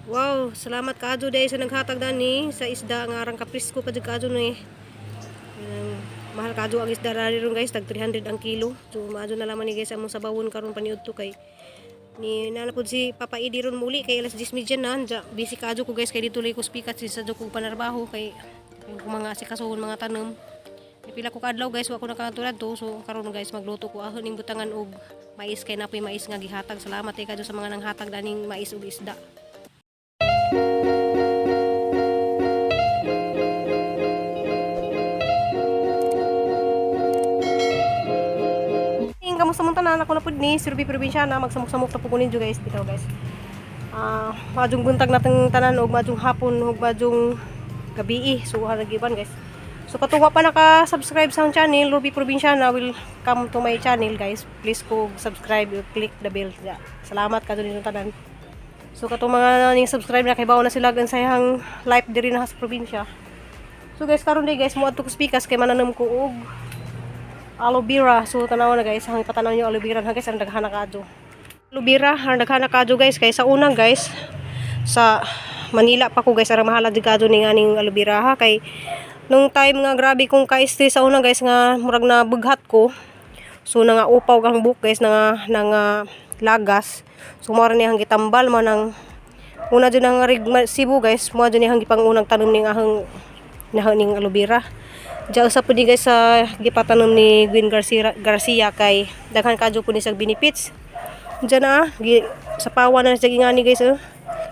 Wow, salamat kaadyo dahil sa naghatag dani sa isda nga arang kapresko pa jud kaadyo ni. Kanang mahal kaadyo ang isda rari ron, guys, tag 300 ang kilo. So maadyo na lamang ni, guys, among sabawon karon paniudto kay ni nana pud si Papa Idi ron muli kay alas 10:30 na. Diya, busy kaadyo ko, guys, kay dito lay ko spikat si sa ko panarbaho kay kung mga sikasuhon mga tanom. Kay pila ko kaadlaw, guys, wa ko nakatulad to. So karon, guys, magluto ko ahon ning butangan og mais kay napoy mais nga gihatag. Salamat kay kadyo sa mga nanghatag daning mais ug isda. Ing kamusta mong tanan? Ako na pud ni Sir B Probinsyana, magsamok-samok na po ko ninyo, guys, bitaw, guys. Ah, maadjong buntag natong tanan og maadjong hapon ug maadjong gabi. So hanagiban, guys. So katuwa pa naka-subscribe sa akong channel, Ruby Probinsyana, will come to my channel, guys. Please ko subscribe, click the bell. Yeah. Salamat kadto ninyong tanan. So katong mga ning subscribe na kay na sila ang sayang life diri na sa probinsya. So guys, karon day, guys, moadto ko spikas kay mananom ko og aloe vera. So tanaw na, guys, ang ipatanaw niyo aloe vera ha, guys, ang daghan na kaadyo. Aloe vera, ang daghan na kaadyo, guys, kay sa unang, guys, sa Manila pa ko, guys, arang mahala jud kaadyo ning aning aloe vera ha, kay nung time nga grabe kong ka-stress sa una, guys, nga murag na bughat ko. So nga upaw ang buhok, guys, nga nga lagas. So mao ra ni ang gitambal man ang una jud ang rig Cebu, guys, mo jud ni ang gipangunang tanom ning ahang naha ning aloe vera. Diya usa pud ni, guys, sa gipatanom ni Gwen Garcia, Garcia kay daghan kadyo pud ni sa benefits. Diyan na gi, sa pawa na siya gingani, guys, oh.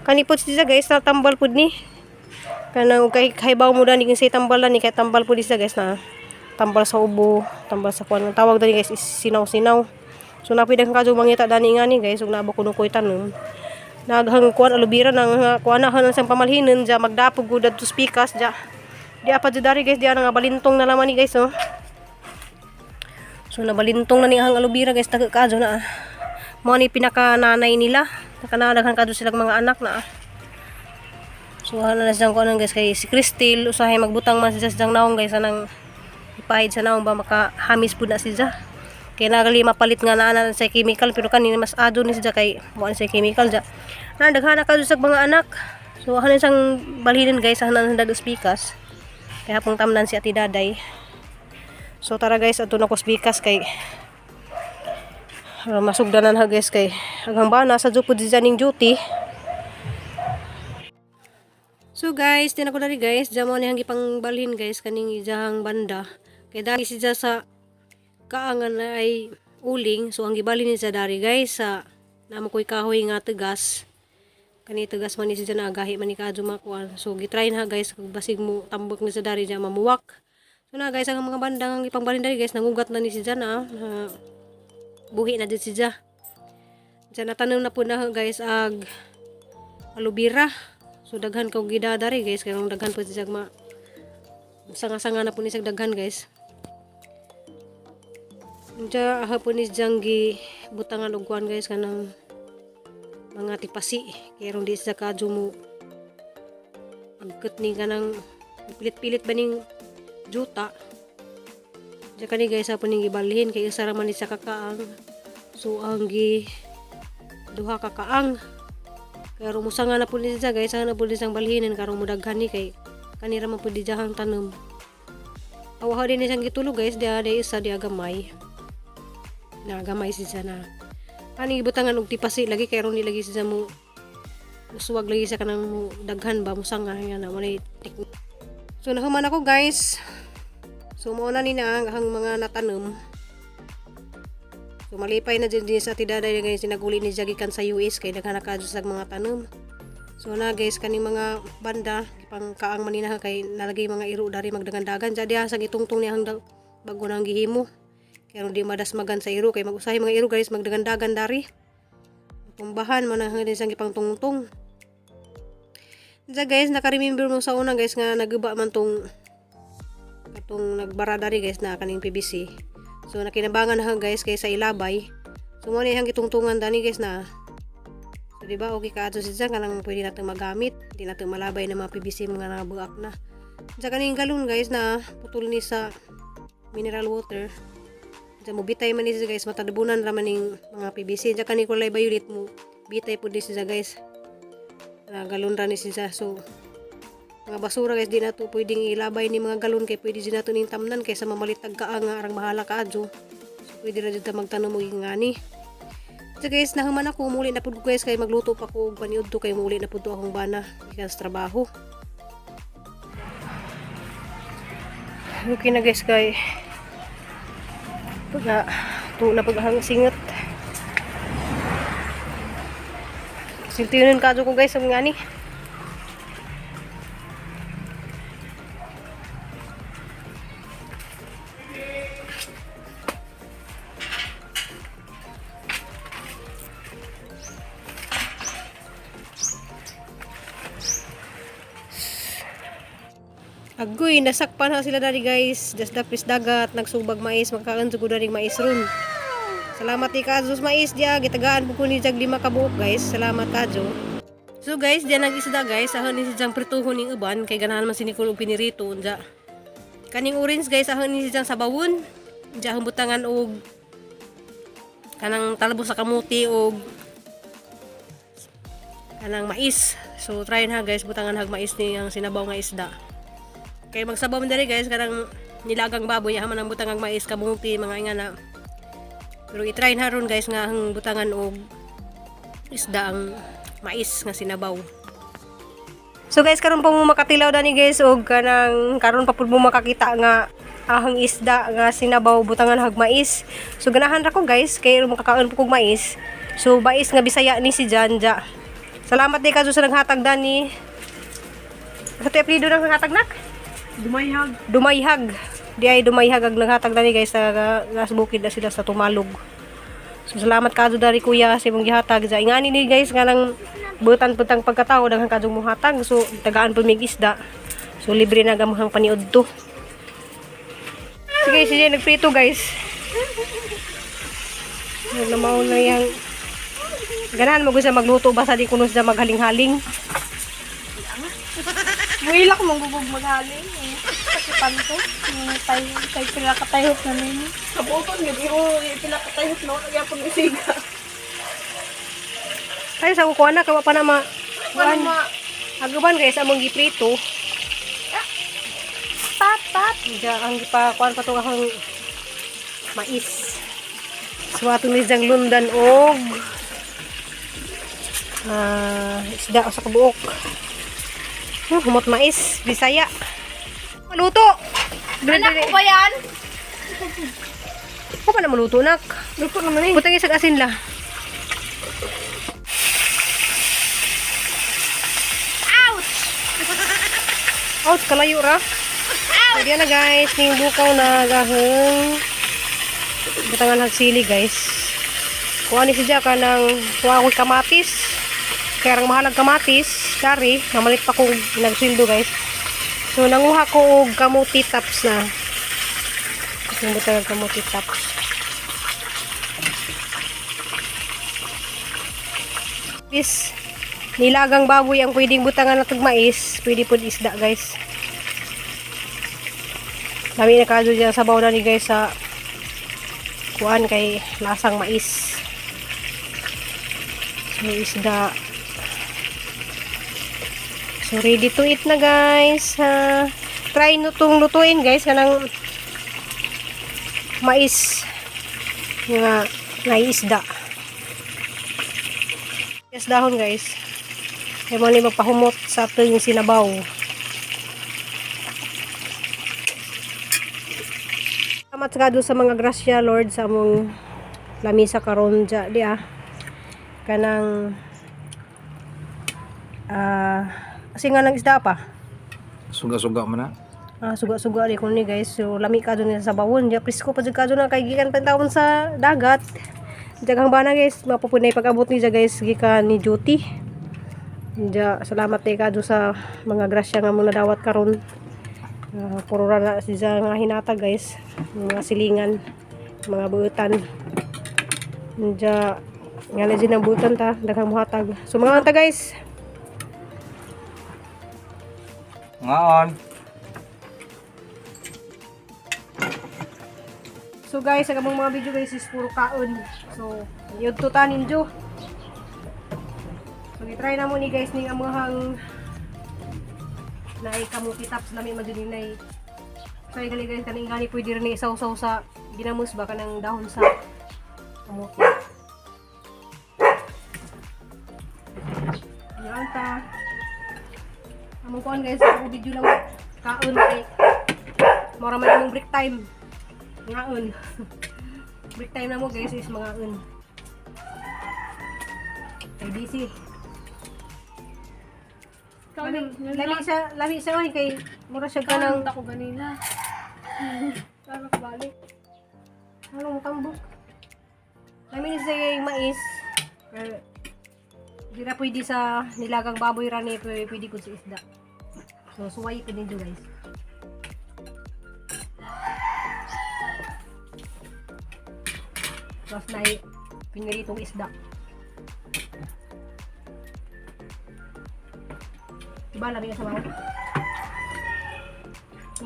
Kani pud siya, guys, natambal pud ni. Kanang kay kaybaw mo dani say tambal ni kay tambal pud siya, guys, na tambal sa ubo, tambal sa kuan. Ang tawag dani, guys, is sinaw-sinaw. So napi daghan kadyo mangita dani ngani, guys, ug naaba kuno koy tanom. Naghang kuan aloe vera nang kuan na hanan sang pamalhinen dya magdapog gud adto spikas dya. Di pa jud dari, guys, di na nga balintong na laman ni, guys, oh. So nabalintong na ni ang aloe vera, guys, taga kadyo na. Ah. Mo ni pinaka nanay nila. Nakanadaghan kadyo silang mga anak na. Ah. So ana na siyang kuan, guys, kay si Cristel usahay magbutang man siya sa naong, guys, anang ipahid sa naong ba makahamis pud na siya. Kay nagali mapalit nga naa na sa chemical pero kanina mas ado ni siya kay mo sa chemical ja. Na daghan na kadyo sa mga anak. So ana siyang balhinan, guys, ana nang dag spikas. Kaya pong tamnan si Ate Daday. So tara, guys, adto na ko spikas kay masugdanan ha, guys, kay agang bana sa jud pud siya ning duty. So guys, din ako dari, guys, diyan mo ni ang gipangbalhin, guys, kaning ijahang banda. Kay dahil siya sa kaangan na ay uling, so ang gibalhin ni siya dari, guys, sa namo ko'y kahoy nga tegas. Kani tegas man ni siya na gahi man ni kadyo makuan. So gitry na, guys, kung basig mo tambok ni siya dari diyan mamuwak. So na, guys, ang mga bandang ang ipangbalhin dari, guys, nangugat na ni siya na buhi na din siya. Diyan natanom na po na, guys, ag aloe vera. So daghan kog gidadari, guys, kay daghan po siya ma sanga-sanga na po ni siya daghan, guys. Diya aha po ni siyang gi butangan og kuan, guys, kanang mga tipasi kay aron di siya kadyo mo agkot ni kanang pilit-pilit ba ning juta. Diya kani, guys, po ning gibalhin kay isa ra man ni sa kakaang. So ang gi duha ka kaang. Kaya rumusanga na po ni siya, guys, sana po ni siyang balhinin karong mudaghan ni kay kanira man po di diyahang tanom. Awa din ni siyang gitulog, guys, diya di isa diya gamay. Na gamay siya na. Ani gibutangan og tipasi lagi kay aron di lagi siya mo uswag lagi sa kanang mo daghan ba musanga nga na mo. So nahuman ako, guys. So mao na ni na ang mga natanom. So malipay na din din sa Ate Daday, guys, sinaguli ni siya gikan sa US kay daghan na kadyo sa mga tanom. So na, guys, kaning mga banda pang kaang manina kay nalagay mga iro dari magdagandagan jadi sa gitungtong niya ang bago nang gihimo. Kaya di madasmagan sa iro kay magusahay mga iro, guys, magdagandagan dari. Tumbahan man ang din sang gipangtungtong. Diya, guys, naka-remember mo sa una, guys, nga naguba man tong katong nagbara dari, guys, na kaning PVC. So nakinabangan na, guys, kay sa ilabay. So mo ni ang gitungtungan dani, guys, na. So di ba okay ka adto siya kanang pwede natin magamit, di natin malabay na mga PVC mga nabuak na. Diya kaning galon, guys, na putol ni sa mineral water. Diya mo bitay man ni siya, guys, matadabunan ra man ning mga PVC. Diya kani kulay violet mo bitay pud ni siya, guys. Galon ra ni siya. So mga basura guys, di nato pwedeng ilabay ni mga galon kay pwede din nato ning tamnan kaysa mamalitag ka nga arang mahala ka adyo. So pwede ra jud ta magtanom og ngani. So guys, nahuman ako, muli na pud ko guys kay magluto pa ko og paniudto kay muli na pud to akong bana gikan sa trabaho. Okay na guys, kay pag tu na pag hang singot. Siltiunon kadto ko guys ang ngani. Agoy, nasakpan na sila dari guys. Just dapis dagat, nagsubag mais, makakaon jud dari mais ron. Salamat ni Kazo sa mais diya, gitagaan po ko ni Jag 5 ka buok guys. Salamat Kazo. So guys, diyan nag isda guys, ahon ni si Jang prituhon ning uban kay ganahan man si Nicole og pinirito unja. Kaning orange guys, ahon ni si Jang sabawon. Unja ahon butangan og kanang talbo sa kamuti og kanang mais. So try na guys, butangan hag mais ni ang sinabaw nga isda. Kay magsabaw man diri guys, kanang nilagang baboy man ang butangang mais, kamuti, mga ingana. Pero i-try na ron guys nga ang butangan og isda ang mais nga sinabaw. So guys, karon pa mo makatilaw dani guys og kanang karon pa pud mo makakita nga ahang isda nga sinabaw butangan hag mais. So ganahan ra ko guys kay makakaon po kog mais. So mais nga Bisaya ni si Janja. Salamat di kazo sa naghatag dani. Sa to apelyido ng naghatag nak? Dumayhag. Dumayhag. Di ay dumayhag ang naghatag dani guys sa nasa bukid na sila sa Tumalog. So salamat kadto dari kuya sa imong gihatag. Sa ingani ni guys nga nang butan putang pagkatao daghan kadtong muhatag. So tagaan pud mig isda. So libre na gamuhang paniud to. Sige, sige, nagprito guys. Naglamao na yang ganahan mo gusto magluto basta di kuno siya maghaling-haling. Muilak mong gugog maghaling. Eh. Sakipan ko. Yung tay, tay pila katayhop na nini. Kabuton gid imo pila ka tayhop no kaya pag isiga. Ay sa kukuha na kawa pa na ma Wala ma Agaban guys among giprito. Pat, pat. Diya ang gipakuan pa to ang mais. So ato ni siyang lundan og isda sa kabuok. Humot mais, Bisaya. Maluto. Anak ko ba yan? Ko pa na maluto nak. Luto naman eh. Butang isag asin la. Ouch! Ouch, kalayo ra. So, diyan na guys, ning bukaw na gahong butangan hag sili guys. Kuha ni si Jaka ng kuha akong kamatis. Kaya ang mahal ang kamatis, kari, namalit pa kong nagsildo guys. So nanguha ko og kamuti tops na. Gusto butangan kamuti tops. Is nilagang baboy ang pwedeng butangan ng mais, pwede po isda guys. Dami na kadyo dyan sabaw na ni guys sa kuan kay lasang mais. So isda. So ready to eat na guys. Ha. Try no tong lutuin guys kanang mais nga naiisda. Yes dahon guys. Kaya mo ni magpahumot sa ato yung sinabaw. Salamat sa kado sa mga grasya Lord sa among lamisa karon dya di ah. Kanang kasi nga nang isda pa. Suga-suga man na. Ah, suga-suga di ko ni guys. So lami ka nila sa bawon. Diya presko pa jud kadto na kay gikan pa tawon sa dagat. Daghang bana guys, mapupunay pag-abot ni guys gikan ni duty. Diya salamat kay kadto sa mga grasya nga mo nadawat karon. Puro ra na siya nga hinata guys, mga silingan, mga buutan. Diya nga na dyan ang buutan ta, daghang muhatag. So mga anta guys. Ngaon. So guys, ang among mga video guys is puro kaon. So, yun to tanin jo. So gi-try na mo ni guys ning amuhang naay kamuti tops, lami man jud ni nay. Try gali guys, kaning gani pwede rin isawsaw sa ginamos ba, kanang dahon sa kamuti. Yan ta. Among kuan guys, ako video lang kaon kay mora man among break time. Ngaon. Break time na mo guys is mangaon. Kay busy. Ikaw Lami, lami siya oy kay mura siya kanang kanang ako ganina. Para balik. anong tambok. Lami ni siya yung mais. Pero, di na pwede sa nilagang baboy rani, pero pwede ko sa isda. So, suway ko ninyo guys. Tapos na piniritong isda. Diba, lami ka sabaw?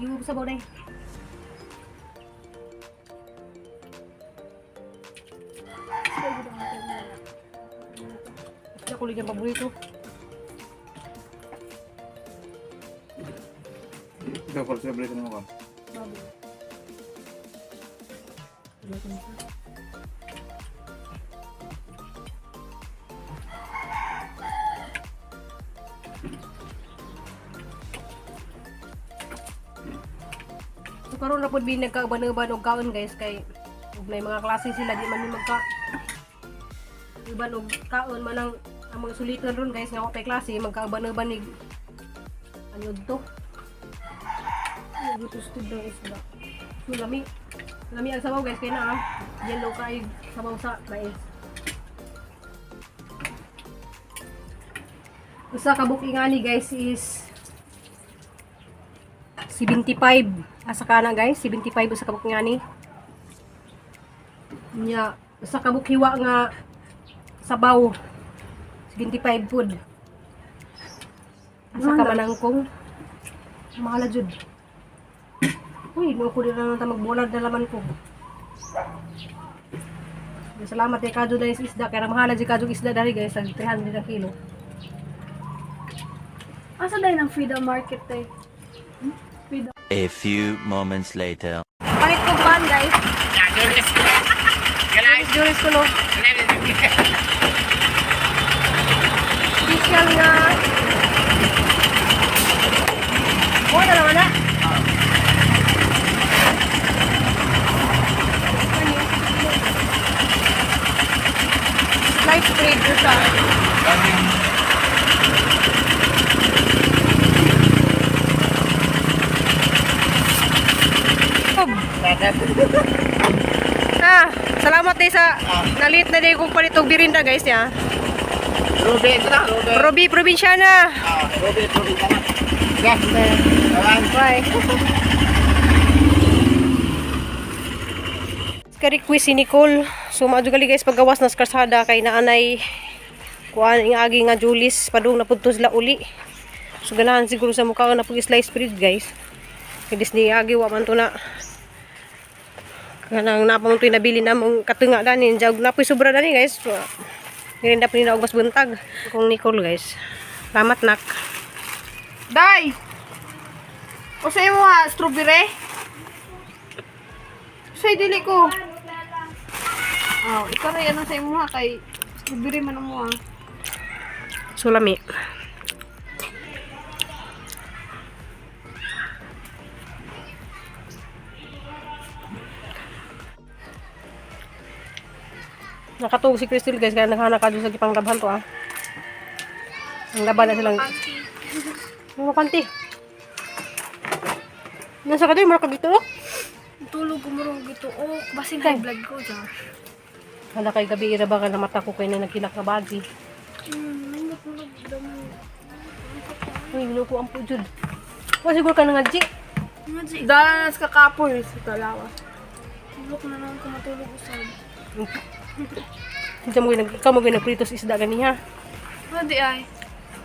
Yung sabaw na eh. Isda ko yung paborito. Ikaw, kung celebrate mo ka. So karon ra pud bi nagkauban-uban og kaon guys, kay ug nay mga klase sila, di man mi magka uban og kaon man ang mga suliton ron guys nga wa pay klase, magkauban-uban nig ano to. Gusto ng isda. So lami. Lami ang sabaw guys kay na ah. Yellow kay sabaw sa mais. Usa ka buking ani guys is 75. Asa ka na guys, 75 usa ka buking ani. Nya, usa ka buk hiwa nga sabaw, 75 pud. Asa ka manangkong. Mahala jud. Uy, no ko dira na ta magbulag na laman ko. Salamat kay Kadyo dahil sa isda. Kaya mahala si Kadyo isda dahil guys, 300 na kilo. Asa dahil ng Freedom Market eh? Freedom. A few moments later. Palit ko pan guys. Juris. Juris ko no. Special nga. Oh, dalawa na. Slice bread ko siya. Ah, salamat din sa nalit na din kong palit og birinda guys ya. Ruby, ito na, Ruby. Ruby Provinciana. Ah, Ruby, Ruby ka na. Yes, bye. Bye. Ka-request si Nicole. So maadyo gali guys paggawas na sa karsada kay naanay kuan ing agi nga Julis padung na pudto sila uli. So ganahan siguro sa mukha na pag slice bread guys. Kay Disney agi wa man to na kanang napa man to nabili namong katunga dani jog na po'y sobra dani guys. So, Nirinda pa nila og mas buntag. Kung Nicole guys. Salamat nak. Day! O sa imo ha, strawberry? Say dili ko. Oh, ikaw rin ano sa imo ha kay strawberry man mo ha. So lami. Nakatug si Crystal guys, kaya naghanap ka dun sa gipang labhan to ah. Ang laban na silang... Mga panty. Nasa ka doon, mura ka dito oh. Tulog ko murong gito. Oh, basin high blood ko jar. Hala kay gabi ira ba ka na mata ko kay na nagkilak na bagi. Nindot mo damo. Uy, ginuko ang pujud. Wa siguro ka na nga, G. Nga di. Danas kakapoy sa talawa. Tulog na naman ko matulog usab. Hindi mo nag ikaw mo nagprito sa isda gani ha. Nga di ay.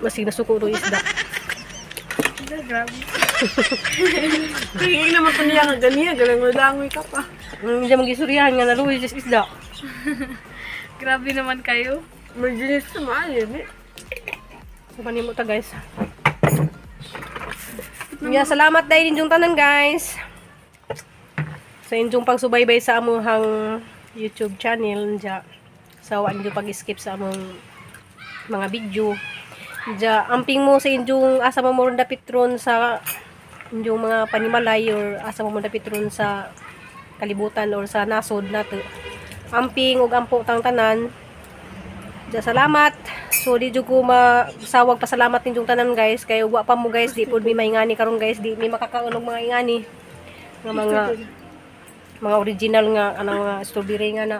Masig nasuko to isda. Hindi, grabe. Tingin naman ko niya nga ganiya, galang langoy ka pa. Hindi mo gisurihan nga naluwi sa isda. Grabe naman kayo. Marginis sa maalim eh. Kumanin mo ta, guys. Yeah, salamat dahil inyong tanan, guys, sa inyong pagsubaybay sa among YouTube channel dya. Sa wa ninyo pag-skip sa among mga video. Dya, amping mo sa inyong asa mo mo dapit ron sa inyong mga panimalay or asa mo mo dapit ron sa kalibutan or sa nasod nato. Amping ug ampo tang tanan. Dya, salamat. So di jud ko masawag pasalamat ninyong tanan, guys, kay wa pa mo, guys, di pud mi maingani karon, guys, di mi makakaon og mga ingani nga mga original nga anang mga strawberry nga na.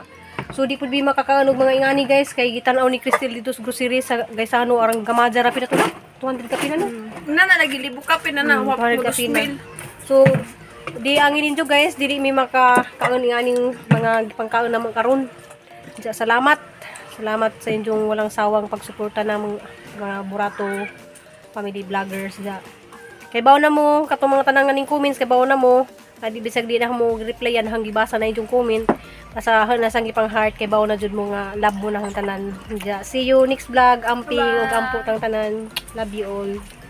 So di pud mi makakaon og mga ingani, guys, kay gitan-aw ni Cristel dito sa grocery sa Gaisano, arang gamaja ra pina to na. 200 ka pina, no? Na na lagi libo ka pina na wa 200 mo ka pina. mil. So di ang ninyo, guys, dili mi makakaon ng aning mga gipangkaon namong karon. Diya, salamat. Salamat sa inyong walang sawang pagsuporta ng mga Burato family vloggers diya. Kay bawo na mo katong mga tanan nga ning comments, kay bawo na mo. Adi bisag di na mo replyan hang gibasa na inyong comment. Basta nasa gipang heart, kay bawo na jud mo nga love mo na hang tanan. Diya. See you next vlog. Amping ug ampo tang tanan. Love you all.